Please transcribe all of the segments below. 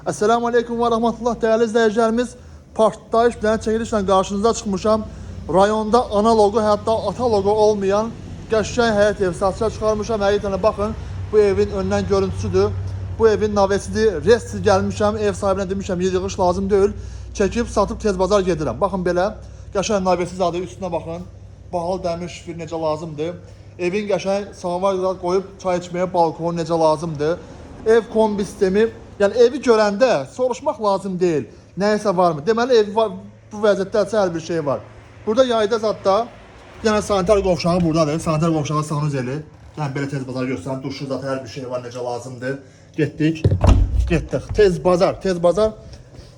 Esselamu Aleyküm ve Rahmetullah değerli izleyicilerimiz. Partlayış bir dənə çəkilişlə qarşınıza çıxmışam. Rayonda ana loqo, hətta ata loqo olmayan qəşəng həyət ev satışa çıxarmışam. Həqiqətən də baxın, bu evin öndən görüntüsüdür. Bu evin navesidir. Resti gəlmişəm, ev sahibinə demişəm, yığış lazım deyil. Çəkib satıb tez bazar gedirəm. Baxın belə, qəşəng navesi zadı üstünə baxın. Bahalı dəmir şifir necə lazımdır. Evin qəşəng samovar zad qoyub çay içməyə balkonu necə lazımdır. Ev kombi sistemi, yəni evi görəndə soruşmaq lazım deyil. Nəyisə varmı? Deməli ev var, bu vəziyyətdəsə hər bir şey var. Burada yayda zadda bir dənə sanitar qovşağı buradadır. Sanitar qovşağı sanuzeli. Yəni belə tez bazar göstərim. Duşu zat hər bir şey var necə lazımdır. Getdik. Getdik. Tez bazar, tez bazar.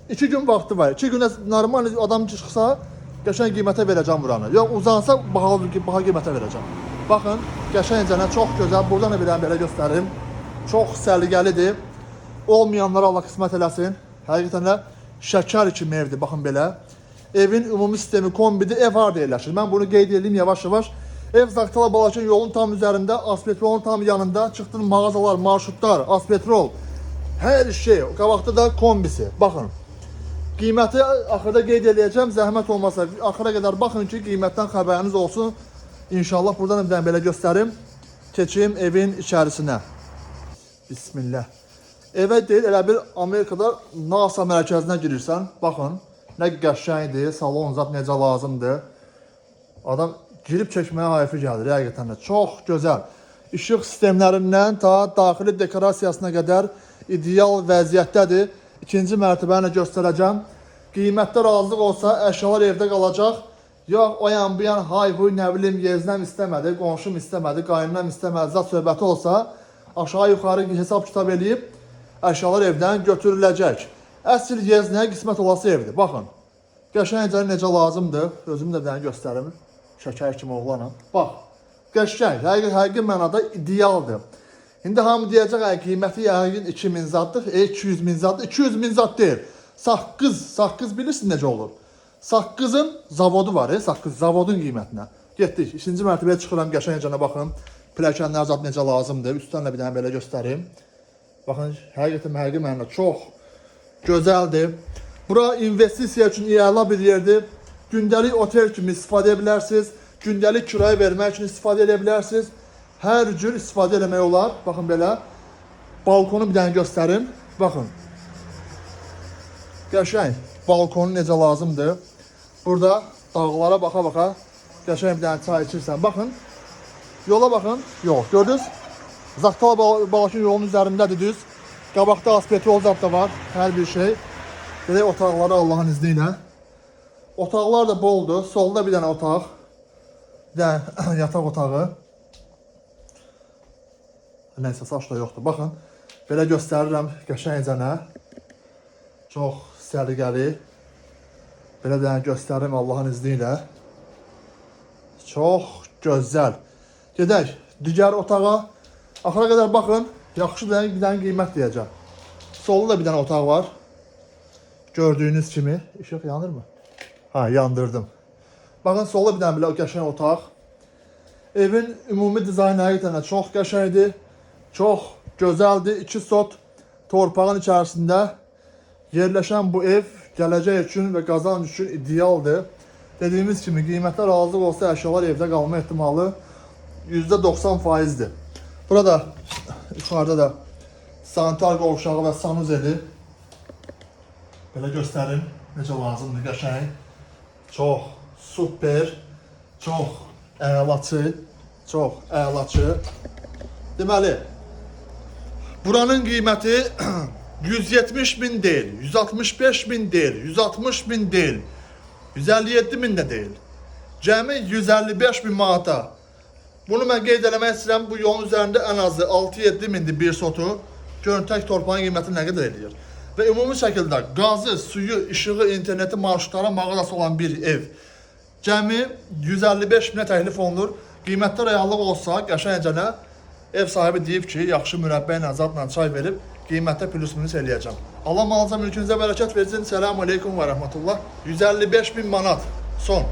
2 gün vaxtı var. 2 günə normal adam çıxsa qəşəng qiymətə verəcəm buranı. Yox uzansa bahalı baha qiymətə verəcəm. Baxın, qəşəngcənə çox gözəl. Buradan da bir dənə belə göstərim. Çox səliqəlidir. Olmayanlara Allah qismət eləsin. Həqiqətən də şəkər kimi evdir. Baxın belə. Evin ümumi sistemi kombidir. Ev harda yerləşir? Mən bunu qeyd edeyim yavaş-yavaş. Ev Zaqatala Balakən yolun tam üzərində, Aspetrolun tam yanında. Çıxdın mağazalar, marşrutlar, Aspetrol. Hər şey. Qabaqda da kombisi. Baxın. Qiyməti axırda qeyd eləyəcəm. Zəhmət olmasa axıra qədər baxın ki, qiymətdən xəbəriniz olsun. İnşallah buradan da bir dənə belə göstərim. Keçim evin içərisinə. Bismillah. Evə deyil, elə bir Amerikada NASA mərkəzinə girirsən. Baxın, nə qəşəngdir, salon zat necə lazımdır. Adam girib çəkməyə hayfı gəlir həqiqətən də. Çox gözəl. İşıq sistemlərindən ta daxili dekorasiyasına qədər ideal vəziyyətdədir. İkinci mərtəbəni də göstərəcəm. Qiymətdə razılıq olsa əşyalar evdə qalacaq. Yox, o yan bu yan hay huy nə bilim yeznəm istəmədi, qonşum istəmədi, qaynanam istəmədi, zat söhbəti olsa aşağı yuxarı hesab kitab eləyib əşyalar evdən götürüləcək. Əsl yeznəyə qismət olası evdir. Baxın. Qəşəngcə necə lazımdır. Özüm də bir dənə göstərim. Şəkər kimi oğlanam. Bax. Qəşəng, həqiqi mənada idealdır. İndi hamı deyəcək, ay qiyməti yəqin 2000 zaddır, 200 min zaddır. 200 min zad deyil. Saqqız, saqqız bilirsin necə olur? Saqqızın zavodu var, saqqız zavodun qiymətinə. Getdik. İkinci mərtəbəyə çıxıram, qəşəngcə baxın. Pilləkənlər zad necə lazımdır. Üstdən də bir dənə belə göstərim. Baxın, həqiqətən həqiqi mənada çox gözəldir. Bura investisiya üçün əla bir yerdir. Gündəlik otel kimi istifadə edə bilərsiniz. Gündəlik kirayə vermək üçün istifadə edə bilərsiniz. Hər cür istifadə eləmək olar. Baxın belə. Balkonu bir dənə göstərim. Baxın. Qəşəng. Balkonu necə lazımdır. Burada dağlara baxa-baxa qəşəng bir dənə çay içirsən. Baxın. Yola baxın. Yol. Gördünüz? Zaqatala Balakən yolunun üzərindədir düz. Qabaqda Aspetrol zat da var. Hər bir şey. Gedək otaqlara Allahın izni ilə. Otaqlar da boldur. Solda bir dənə otaq. Bir dənə yataq otağı. Nəysə, saç da yoxdur. Baxın, belə göstərirəm qəşəngcənə. Çox səliqəli. Belə dənə göstərim Allahın izni ilə. Çox gözəl. Gedək digər otağa. Axıra qədər baxın. Yaxşı bir dənə qiymət deyəcəm. Solda da bir dənə otaq var. Gördüyünüz kimi. İşıq yanır mı? Ha, yandırdım. Baxın, solda bir dənə belə qəşəng otaq. Evin ümumi dizaynı həqiqətən də çox qəşəngdir. Çox gözəldir. 2 sot torpağın içərisində yerləşən bu ev gələcək üçün və qazanc üçün idealdır. Dediyimiz kimi qiymətə razılıq olsa əşyalar evdə qalma ehtimalı %90 faizdir. Burada yuxarıda da sanitar qovşağı və sanuzeli. Belə göstərim necə lazımdır, qəşəng. Çox super, çox əlaçı, çox əlaçı. Deməli, buranın qiyməti 170 min deyil, 165 min deyil, 160 min deyil, 157 min də deyil. Cəmi 155 min manata. Bunu mən qeyd eləmək istəyirəm. Bu yolun üzərində ən azı 6-7 mindir bir sotu. Görün tək torpağın qiyməti nə qədər eləyir. Və ümumi şəkildə qazı, suyu, işığı, interneti, marşrutlara, mağazası olan bir ev. Cəmi 155 minə təklif olunur. Qiymətdə reallıq olsa, qəşəngcənə ev sahibi deyib ki, yaxşı mürəbbə ilə, zadla çay verib qiymətdə plus minus eləyəcəm. Allah malınıza, mülkünüzə bərəkət versin. Selamun aleykum və rəhmətullah. 155 min manat. Son.